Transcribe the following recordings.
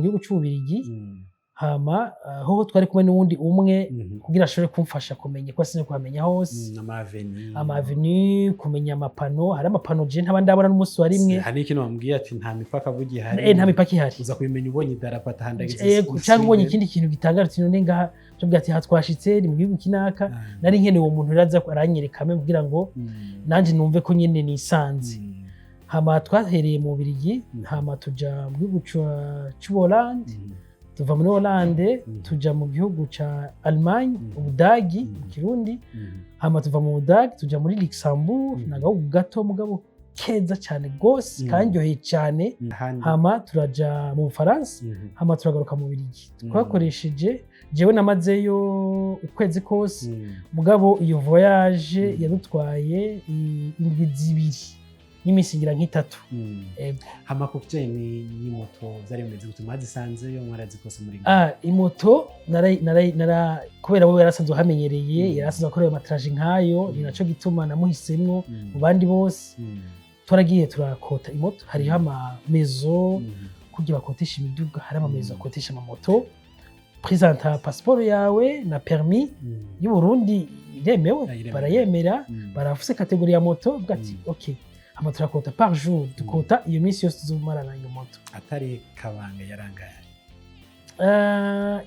Gihugu c'Ububirigi. Hama hoho twari kumwe n'uwundi umwe kugira ashobore kumfasha kumenya, ko sinzi kuhamenya hose. Ama avenue. Ama avenue, kumenya amapano. Hari amapano je ntaba ndabona n'umunsi wa rimwe. Hari n'ikintu wambwiye ati nta mipaka burya ihari. Nta mipaka ihari. Uza kubimenya ubonye idarapo atahandagiza. Canke ubonye ikindi kintu gitangaje uti: "None ngaha?" Cobwira ati: "Aha twashitse ni mu gihugu kinaka." Nari nkeneye uwo muntu rero aza aranyereka amwe kugira ngo nanje numve ko nyene nisanze. Hama twahereye mu Bubirigi, hama tuja mu gihugu c'Ubuholande, tuva muri Hollande tuja mu gihugu ca Allemagne, Ubudagi mu Kirundi. Hama tuva mu Budagi tuja muri Luxembourg, ni agahugu gato mugabo keza cane gose, kanryoheye cane. Ahandi. Hama turaja mu Bufaransa, hama turagaruka mu Bubiligi. Twakoresheje, jewe namazeyo ukwezi kose, mugabo iyo voyage yadutwaye indwi 2 n'iminsi ngira nk'itatu. Ego. Hama ku kijanye n'imoto vyari bimeze gute? Mwazisanzeyo, mwarazikose muri? Ah, imoto nara kubera bo yarasanzwe ahamenyereye, yarasanzwe akorera ama trajets nkayo, ni naco gituma namuhisemwo mu bandi bose. Twaragiye turakota imoto, hariho amamezo kugira bakotesha imiduga, hari amamezo akotesha amamoto. Présenta passeport yawe na permis y'u Burundi, iremewe. Ah, iremewe. Barayemera. Barafise catégorie ya moto, uvuga ati: "OK." Hama turakota par jour, dukota iyo minsi yose tuzomarana iyo moto. Atari kabanga, yarangaye?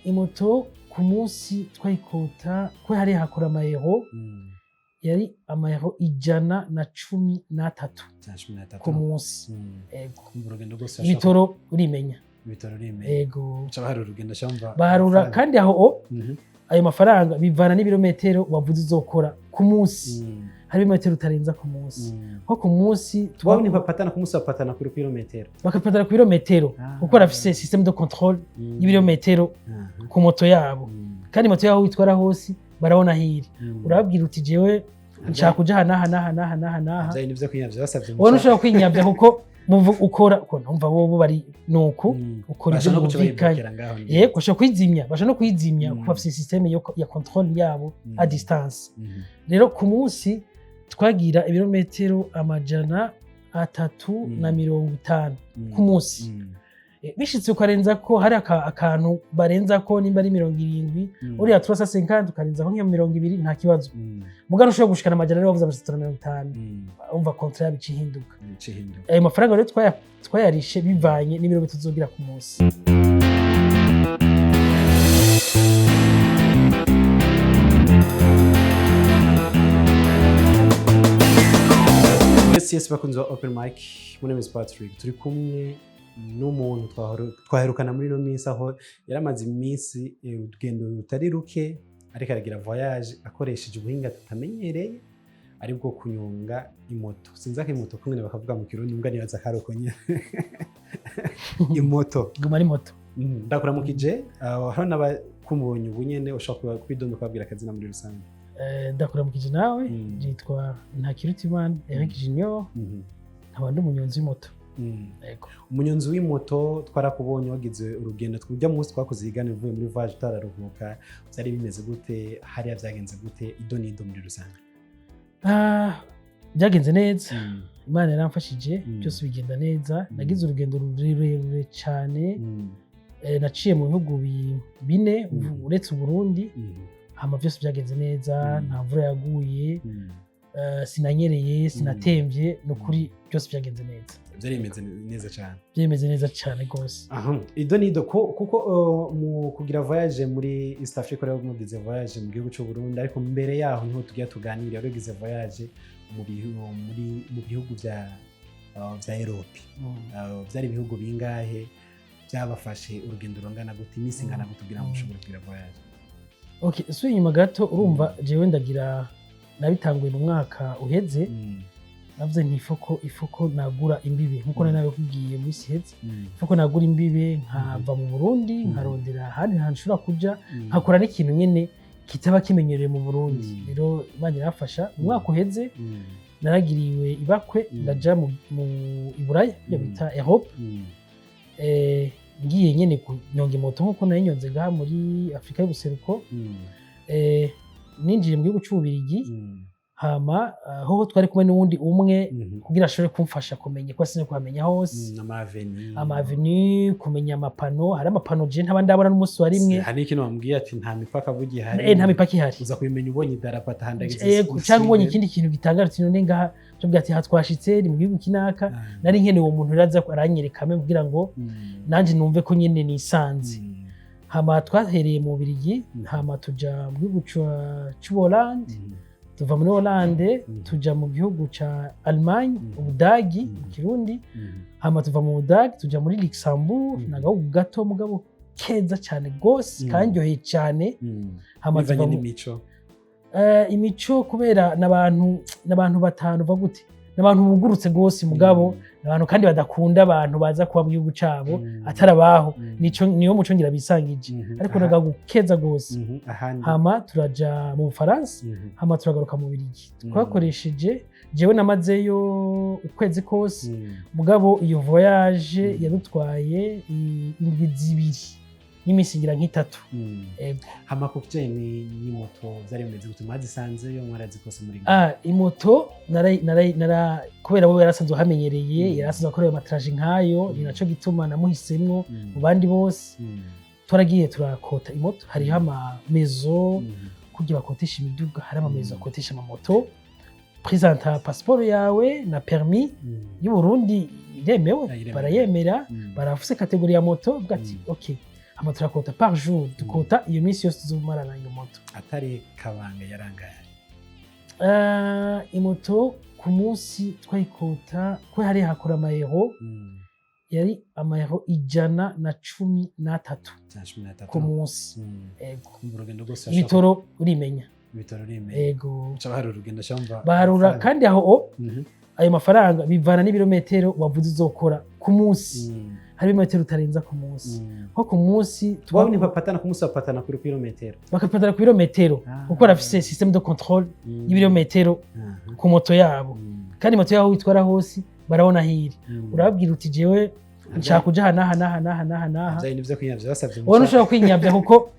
Imoto ku munsi twayikota ko hari hakora amayero, yari amayero 113 Cya 13. ku munsi. Ego. Kumva urugendo rwose. Ibitoro urimenya. Ibitoro urimenya. Ego. Uca baharura urugendo cyangwa? Baharura kandi aho ayo mafaranga bivana n'ibirometero wavuze uzokora ku munsi. Hari ibirometero utarenza ku munsi, nko ku munsi Waba ntibapatana ku munsi, bapatana kuri kilometero? Bakapatana ku birometero, kuko barafise système de contrôle y'ibirometero ku moto yabo. Kandi moto yaho witwara hose barabona hiri. Urababwira uti: "Jewe nshaka kuja aha n'aha n'aha n'aha n'aha n'aha." Vya bintu vyo kwinyavya basavye. Wowe ntushobora kwinyavya kuko muvu ukora ko numva bobo bari nuku ukora ibyo Bashobora no guca mwumvikanye. bayibukira ngaho nyene. Yego, bashobora kwizimya, bashobora no kwizimya, kuko bafise système ya contrôle yabo à distance. Rero ku munsi twagira ibirometero 350 ku munsi. Bishitse ukarenza ko hari akantu barenza ko nimba ari 70, uriya 350 ukarenza ko nk'iyo 20, nta kibazo. Mugabo ushobora gushikana 400 wavuze 350, umva contrat yabo ica ihinduka. Ica ihinduka. Ayo mafaranga rero twayarishe bivanye n'ibirometero tuzogira ku munsi. Yes, bakunzi ba Open Mic, my name is Patrick. Turi kumwe n'umuntu twaherukana muri ino minsi, aho yaramaze iminsi urugendo rutari ruke ariko aragira voyage akoresheje ubuhinga tutamenyereye, aribwo kunyonga imoto. Sinzi ko imoto kumwe bakavuga mu Kirundi, mbwa nibaza ko ari uko nyene. Imoto. Guma ari moto. Ndakuramukije. Hariho n'abakumubonye ubu nyene, ushobora kwidonda ukababwira akazina muri rusange. Ndakuramukije nawe. Nitwa Ntakirutimana Eric Junior, nkaba ndi umunyonzi w'imoto. Yego. Umunyonzi w'imoto, twarakubonye wagize urugendo tujya munsi twakoze ikiganiro uvuye muri voyage utararuhuka. Byari bimeze gute hariya? Byagenze gute, ido n'ido muri rusange? Ah, byagenze neza. Imana yaramfashije, byose bigenda neza. Nagize urugendo rurerure cyane. Naciye mu bihugu bine uretse Uburundi. Hama byose byagenze neza. Nta mvura yaguye, sinanyereye, sinatemvye, ni ukuri byose byagenze neza. Byari bimeze neza cyane. Byemeze neza cyane rwose. Aha, ido nido ko kuko mu kugira voyage muri East Africa rero mugize voyage mu gihugu cy'u Burundi, ariko mbere yaho niho tugiye tuganira, wari ugize voyage mu bihugu vya Europe. Byari ibihugu bingahe? Byabafashe urugendo rungana gute, iminsi ingana gute kugira ngo mushobore kugira voyage? Okay, subiye inyuma gato, urumva jewe ndagira nabitanguye mu mwaka uheze. Navuze nti ifoko nagura imbibe nkuko nari nabikubwiye mu isi iheze, ifoko nagura imbibe nkava mu Burundi, nkarondera ahandi hantu nshobora kuja, nkakora n'ikintu nyene kitaba kimenyerewe mu Burundi. Rero Imana irafasha, mu mwaka uheze naragiriwe ibakwe, ndaja mu Iburaya, ibyo bita Europe. Ngiye nyene kunyonga imoto nkuko nari nyonze ngaha muri Afurika y'ubuseruko. Ninjiye mu gihugu c'Ububirigi. Hama hoho twari kumwe n'uwundi umwe kugira ashobore kumfasha kumenya, ko sinzi kuhamenya hose. Ama avenue. Ama avenue, kumenya amapano. Hari amapano je ntaba ndabona n'umunsi wa rimwe. Hari n'ikintu wambwiye ati nta mipaka burya ihari. Nta mipaka ihari. Uza kubimenya ubonye idarapo atahandagiza. Cyangwa ubonye ikindi kintu gitangaje uti none ngaha, tubwira ati aha twashitse, ni mu gihugu kinaka. Nari nkeneye uwo muntu rero aza aranyereka amwe kugira ngo nanje numve ko nyene nisanze. Hama twahereye mu Bubiligi, hama tuja mu gihugu c'Ubuholande, tuva muri Hollande tuja mu gihugu ca Allemagne, Ubudagi mu Kirundi. Hama tuva mu Budagi tuja muri Luxembourg, ni agahugu gato mugabo keza cyane gose, kanryoheye cyane. Hama bivanye tuva mu n'imico. Imico, kubera n'abantu batanu va gute, n'abantu bugurutse gose, mugabo n'abantu kandi badakunda abantu baza kuba mu gihugu cabo atarabaho. Nico niyo muco ngira bisangije, ariko nagahugu keza gose. Ahandi? Hama turaja mu Bufaransa, hama turagaruka mu Bubiligi. Twakoresheje, jewe namazeyo ukwezi kose, mugabo iyo voyage yadutwaye indwi 2 n'iminsi ngira nk'itatu. Ego. Hama ku kijanye n'imoto vyari bimeze gute? Mwazisanzeyo, mwarazikose muri? Ah, imoto nara kubera bo yarasanzwe ahamenyereye, yarasanzwe akorera ama trajets nk'ayo, ni naco gituma namuhisemwo mu bandi bose. Twaragiye turakota imoto, hariho amamezo kugira bakotesha imiduga, hari amamezo akotesha amamoto. Présenta passeport yawe na permis y'u Burundi, iremewe. Ah, iremewe. Barayemera, barafise catégorie ya moto, uvuga ati ok. Hama turakota par jour, dukota iyo minsi yose tuzomarana iyo moto. Atari kabanga, yarangaye? Imoto ku munsi twayikota ko hari hakora amayero, yari amayero 113 Cya 13 ku munsi. Ego. Kumva urugendo rwose Ibitoro urimenya. Ibitoro urimenya. Ego. Uca bahari urugendo cyangwa? Baharura kandi aho ayo mafaranga bivana n'ibirometero wavuze uzokora ku munsi. Hari ibirometero utarenza ku munsi, nko ku munsi Waba ntibapatana ku munsi, bapatana kuri kilometero? Bakapatana ku birometero, kuko barafise système de contrôle y'ibirometero ku moto yabo. Kandi moto yaho witwara hose barabona hiri. Urababwira uti jewe nshaka kuja aha n'aha n'aha n'aha n'aha n'aha. Vya bintu vyo kwinyavya basavye. Wowe ntushobora kwinyavya kuko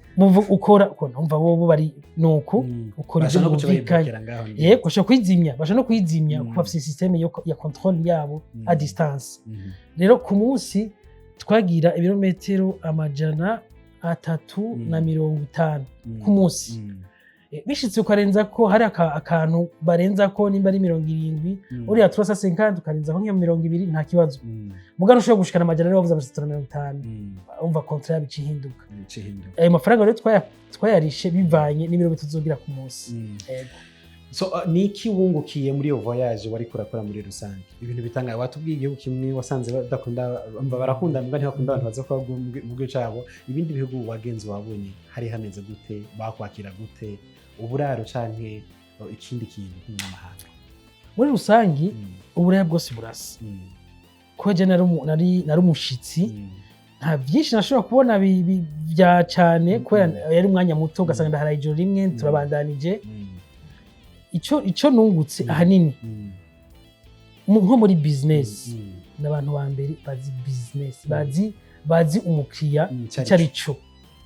ukora ko numva bobo bari nuku ukora ivyo bashobora no guca mwumvikanye. bayibukira ngaho nyene. Yego, bashobora kwizimya, bashobora no kwizimya kuko bafise système ya contrôle yabo à distance. Rero ku munsi twagira ibirometero 350 ku munsi. Bishitse ukarenza ko hari akantu barenza ko nimba ari 70, uriya 350 ukarenza ko nk'iyo 20, nta kibazo. Mugabo ushobora gushikana 400 wavuze 350, umva contrat yabo ica ihinduka. Ica ihinduka. Ayo mafaranga rero twayarishe bivanye n'ibirometero tuzogira ku munsi. Yego. So ni iki wungukiye muri iyo voyage wariko urakora muri rusange, ibintu bitangaye? Watubwiye igihugu kimwe wasanze badakunda, barakunda mbwa ntibakunda abantu baza kuba mu gihugu cabo. Ibindi bihugu wagenzi wabonye hari hameze gute? Bakwakira gute? Uburaro canke ikindi kintu nk'umunyamahanga? Muri rusangi uburaya bwose burasa. Kuba je nari umushitsi, nta byinshi nashobora kubona bya cane, kubera yari umwanya muto, ugasanga ndaharaye ijoro rimwe, turabandanije. Ico nungutse ahanini nko muri business, n'abantu ba mbere bazi business, bazi umukiriya icyo ari cyo.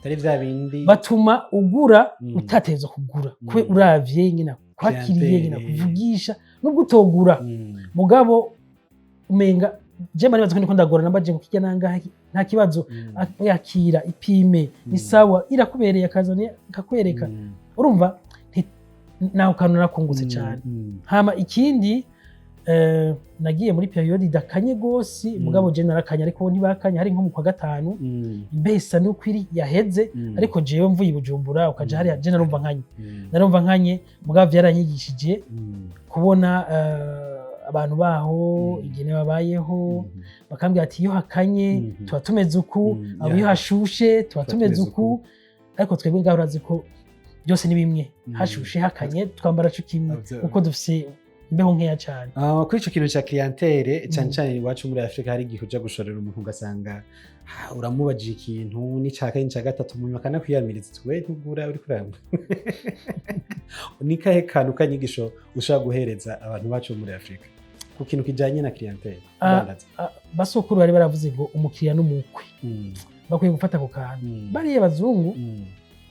Atari vya bindi. Batuma ugura utateza kugura, kwe uravye nyina kwakiriye, nyina Clientele. kuvugisha, nubwo utogura, mugabo umenga je mari bazi ko ndiko ndagora, nambaje ngo kijya nangahe, nta kibazo, yakira ipime ni sawa, irakubereye, akazana akakwereka. Urumva naho kantu narakungutse cyane. Hama ikindi, nagiye muri période idakanye gose, mugabo je narakanye, ariko bo ntibakanye. Hari nko mu kwa gatanu, imbeho isa nuko iri yaheze, ariko jewe mvuye i Bujumbura ukaja hariya, je narumva nkanye. Narumva nkanye, mugabo vyaranyigishije kubona abantu baho, ingene babayeho. Bakambwira ati iyo hakanye tuba tumeze uku, abo iyo hashushe tuba tumeze tumeze uku. Ariko twebwe ngaho urazi ko byose ni bimwe, hashushe hakanye twambara co kimwe, kuko dufise imbeho nkeya cane. Ah, kuri ico kintu ca clientèle cyane cyane iwacu muri Afrika, hari igihe uja gushorera umuntu ugasanga uramubajije ikintu n'ica kane n'ica gatatu, mu nyuma akanakwiyamiriza ati we ntugura uri kuranga. Ni kahe kantu kanyigisho ushobora guhereza abantu bacu bo muri Afrika ku kintu kijanye na clientèle, kudandaza? Basokuru bari baravuze ngo umukiriya n'umukwe, bakwiye gufata ako kantu. Bariya bazungu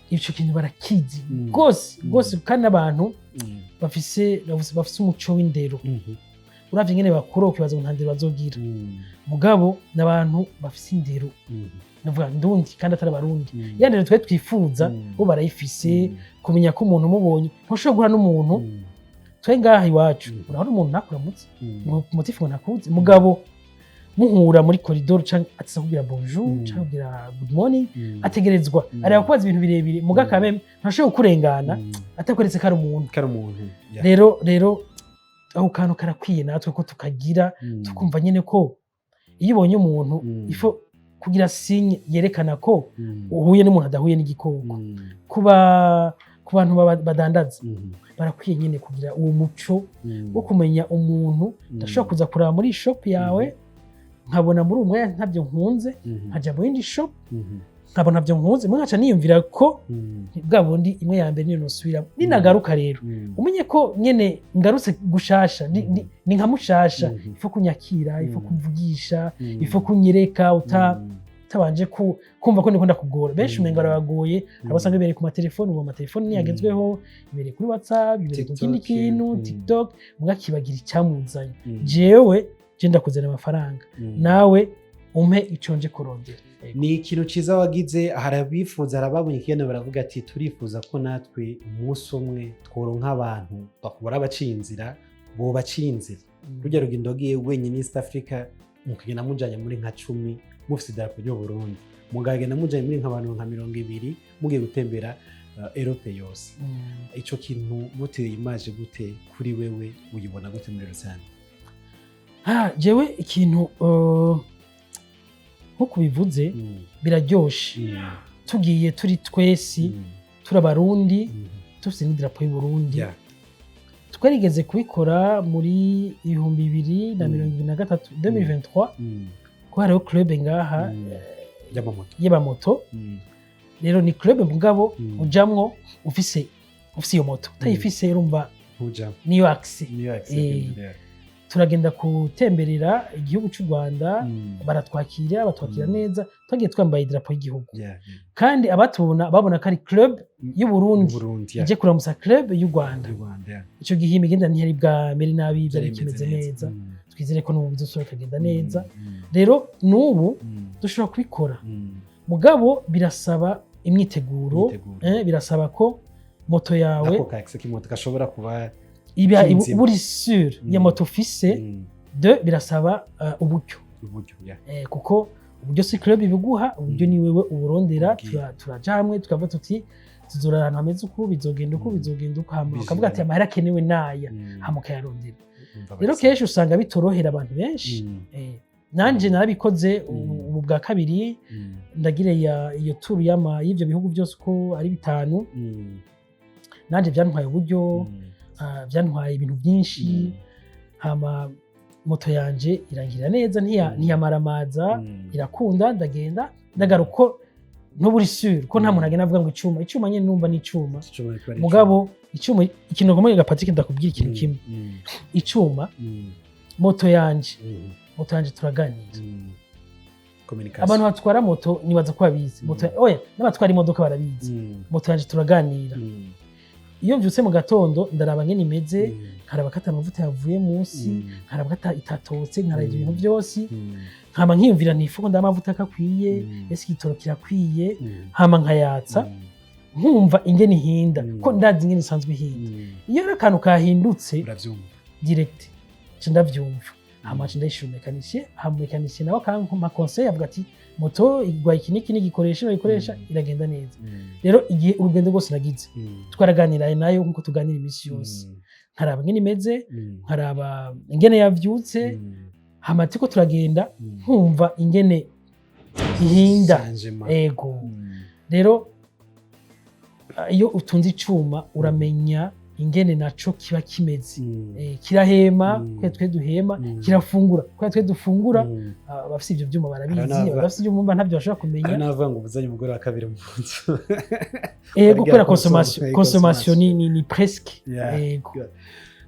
Ico kintu barakizi rwose rwose, kandi n'abantu bafise umuco w'indero. Uravye ingene bakura, ukibaza ngo nta ndero bazogira. Mugabo n'abantu bafise indero, navuga ndundi kandi atari Abarundi. Ya ndero twe twifuza, bo barayifise. Kumenya ko umuntu umubonye, ntushobora guhura n'umuntu. Twe ngaha iwacu urabona umuntu ntakuramutse ngo motif ngo ntakuzi, mugabo muhura muri corridor canke atisa kugira bonjour canke kugira good morning, ategerezwa areba kubaza ibintu birebire, muga kameme ntashobora kukurengana atakweretse ko ari umuntu. Kari umuntu, yeah. Rero aho kantu karakwiye natwe ko tukagira, tukumva nyene ko iyo ubonye umuntu, il faut kugira signe yerekana ko uhuye n'umuntu, adahuye n'igikoko. Kuba ku bantu badandaza, barakwiye nyene kugira uwo muco wo kumenya umuntu. Ndashobora kuza kuraba muri shop yawe, nkabona muri uwo mwanya ntabyo nkunze, nkaja mu yindi shop, nkabona ntabyo nkunze, mwe nkaca niyumvira ko bwa bundi imwe ya mbere niyo nosubiramo. Ninagaruka rero, umenye ko nyene ngarutse gushasha, ni nka mushasha. Il faut kunyakira, il faut kumvugisha, il faut kunyereka uta utabanje kumva ko ndiko ndakugora. Benshi umenga barabagoye. Hari abasanga bibereye ku matelefoni. Ubu amatelefoni niyagezweho, ibereye kuri WhatsApp, ibereye ku kindi TikTok, kintu, TikTok, mugakibagira icyamuzanye. Jewe je ndakuzana amafaranga, nawe umpe ico nje kurondera. Yego. Ni ikintu cyiza wagize. Hari abifuza, hari ababonye ikiganiro baravuga ati: "Turifuza ko natwe umunsi umwe tworonka abantu bakubura abaciye inzira, bobaciye inzira." Rujya rugendo wagiye wenyine East Africa, mukagenda mujanye muri nka 10, mufite idarapo ry'u Burundi, mukagenda mujanye muri nk'abantu nka 20, mugiye gutembera Europe yose. Ico kintu gute, image gute kuri wewe, uyibona gute muri rusange? Ah, jewe ikintu nkuko ubivuze, biraryoshe tugiye turi twesi, turi Abarundi, dufite n'idarapo y'u Burundi. Twarigeze kubikora muri 2023, 2023, ko hariho club ngaha y'amamoto. Y'abamoto. Rero ni club, mugabo ujamwo ufise iyo moto. Utayifise, urumva, ntujamo. Niyo accès. Niyo accès. Turagenda gutemberera igihugu cy'u Rwanda, baratwakira, batwakira neza. Twagiye twambaye idarapo y'igihugu, kandi abatubona babona ko ari club y'u Burundi Burundi, yeah. ije kuramutsa club y'u Rwanda. Y'u Rwanda, yeah. Icyo gihe imigenderanire ntiyari bwamere nabi, byari Byari bikimeze neza. Twizere ko n'ubu bizosubira bikagenda neza. Rero n'ubu dushobora kubikora, mugabo birasaba imyiteguro. Imyiteguro. Birasaba ko moto yawe Ako ka accès k'imoto gashobora kuba iba kinzima. buri sûr ya moto ufise. De birasaba uburyo. Uburyo, yeah. Kuko uburyo si club ibiguha uburyo, ni wewe uburondera. Ubwiye. Turaja hamwe, tukavuga tuti tuzora ahantu hameze uku, bizogenda uku, bizogenda uku, hama bakavuga ati amahera akenewe naya, hama ukayarondera. Umva Rero barasaba. kenshi usanga bitorohera abantu benshi. Nanje narabikoze ubu bwa kabiri, ndagire iyo tour y'ivyo bihugu byose uko ari bitanu. Nanje byantwaye uburyo, byantwaye ibintu byinshi. Hama moto yanje irangira neza, ntiyamaramaza, irakunda, ndagenda ndagaruka. Ko ntuburi sûr ko nta muntu agenda avuga ngo icuma, icuma nyene numva ni icuma. Icuma kiba ari. Mugabo icuma, ikintu ngomba, Patrick, ndakubwira ikintu kimwe. Icuma, moto yanje, moto yanje turaganira. Communication. Abantu batwara moto nibaza ko babizi. Moto, oya, n'abatwara imodoka barabizi. Moto yanje turaganira. Iyo mvyutse mu gatondo, ndaraba ngene imeze, nkaraba ko ata amavuta yavuye munsi, nkaraba ko itatotse, nkaraba ibintu byose, nkama nkiyumvira nti ifuko ndamavuta akakwiye, ese igitoro kirakwiye? Hama nkayatsa, nkumva ingene ihinda, ko ndazi ingene isanzwe ihinda. Iyo rero akantu kahindutse, uravyumva direct nca ndavyumva, hama nca ndayishira umumécanicien. Hama umumécanicien nawe akampa conseil, avuga ati moto igwaye iki n'iki n'igikoresho, bayikoresha, iragenda neza. Rero igihe urugendo rwose nagize, twaraganira nayo nkuko tuganira iminsi yose, nkaraba ingene imeze, nkaraba ingene yavyutse, hama turiko turagenda, nkumva ingene ihinda. Changement. Ego. Rero iyo utunze icuma, uramenya ingene naco kiba kimeze. Kirahema kubera twe duhema, kirafungura kubera twe dufungura. Abafise ivyo vyuma barabizi. Abafise ivyo vyuma ntabyo bashobora kumenya. Hari n'abavuga ngo ubuzanye umugore wa kabiri mu nzu. Ego, Barya kubera consommation. Consommation ni presque. Ego.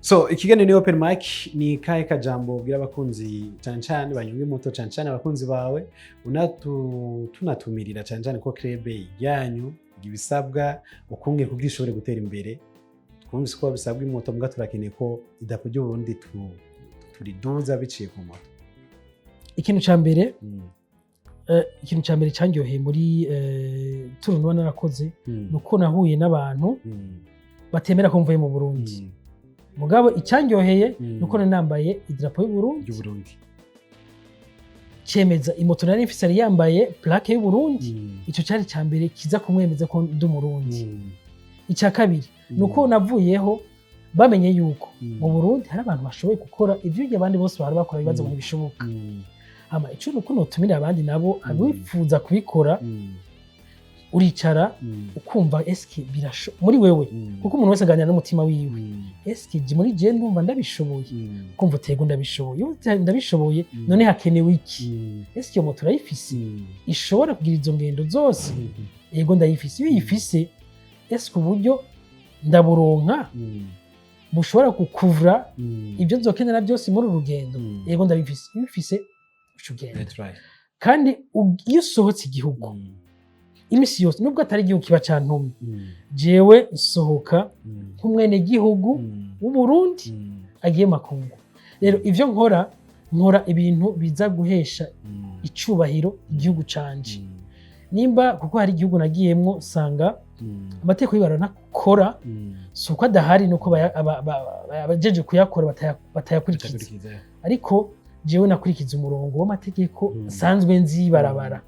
So ikiganiro ni open mic. Ni kahe kajambo ubwira abakunzi, cyane cyane banyonga moto, cyane cyane abakunzi bawe, unatu tunatumirira cyane cyane ko club yanyu Ibisabwa ukungene kugira ishobore gutera imbere. Twumvise ko bisabwa imoto, mbwa turakeneye ko idarapo ry'u Burundi turiduza biciye ku moto. Ikintu ca mbere, ikintu ca mbere candyoheye muri tour nuba narakoze, ni uko nahuye n'abantu batemera ko mvuye mu Burundi. Mugabo icandyoheye ni uko nari nambaye idarapo y'u Burundi, ry'u Burundi. Cemeza imoto nari mfise yari yambaye plaque y'u Burundi. Ico cari ca mbere kiza kumwemeza ko ndi Umurundi. Icya kabiri ni uko navuyeho bamenye yuko mu Burundi hari abantu bashoboye gukora ivyo abandi bose bahora bakora ibibazo ngo ntibishoboka. Hama ico nuko notumira abandi nabo abifuza kubikora, uricara ukumva eske birasho muri wewe, kuko umuntu wese aganira n'umutima wiwe. Eske muri je ndumva ndabishoboye? Kumva utego ndabishoboye. Iyo ndabishoboye, none hakenewe iki? Eske iyo moto urayifise ishobora kugira izo ngendo zose? Yego, ndayifise. Iyo uyifise, eske uburyo ndaburonka bushobora kukuvura ibyo nzokenera byose muri uru rugendo? Yego, ndabifise. Iyo ubifise, uca ugenda. That's right. Kandi iyo usohotse igihugu, imisi yose, nubwo atari igihugu kiba cantumye, jewe nsohoka nk'umwenegihugu w'Uburundi agiye makungu. Rero ivyo nkora, nkora ibintu biza guhesha icubahiro igihugu canje. Nimba kuko hari igihugu nagiyemwo nsanga amategeko y'ibarabara ntakora, si uko adahari, nuko abajeje kuyakora batayakurikiza. Batayakurikiza. Ariko jewe nakurikiza umurongo w'amategeko nsanzwe nzi y'ibarabara.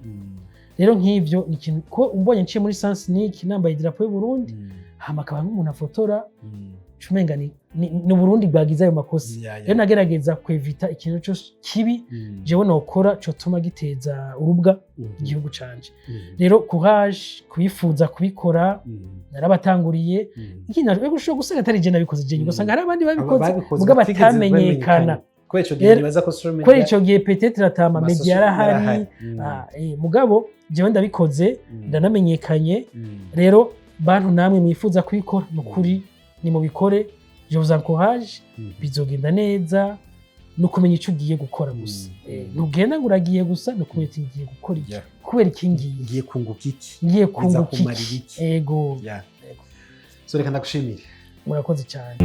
Rero nk'ivyo ni ikintu ko umbonye nciye muri sens unique nambaye idarapo y'u Burundi, hama akaba nk'umuntu afotora, umenga ni Uburundi bwagize ayo makosa. Rero nagerageza kwevita ikintu cyose kibi jewe nokora cotuma giteza urubwa igihugu canje. Rero courage kubifuza kubikora, narabatanguriye. Ikindi naco, ushobora gusanga atari je nabikoze jenyine, ugasanga hari abandi babikoze babikoze muga batigeze batamenyekana. bamenyekana. Kubera ico gihe Rero, nibaza ko social media, kubera ico gihe peut-être ata ma media yarahari. Yarahari. Ah, mugabo jewe ndabikoze, ndanamenyekanye. Rero bantu namwe mwifuza kubikora, ni ukuri nimubikore, je vous encourage. Bizogenda neza, ni ukumenya icyo ugiye gukora gusa. Ntugenda ngo uragiye gusa, ni ukumenya uti ngiye gukora iki, kubera iki ngiye, Ngiye kunguka iki? Ngiye kunguka kumarira iki? iki? Ego. Yeah. So reka ndagushimire. Murakoze cyane.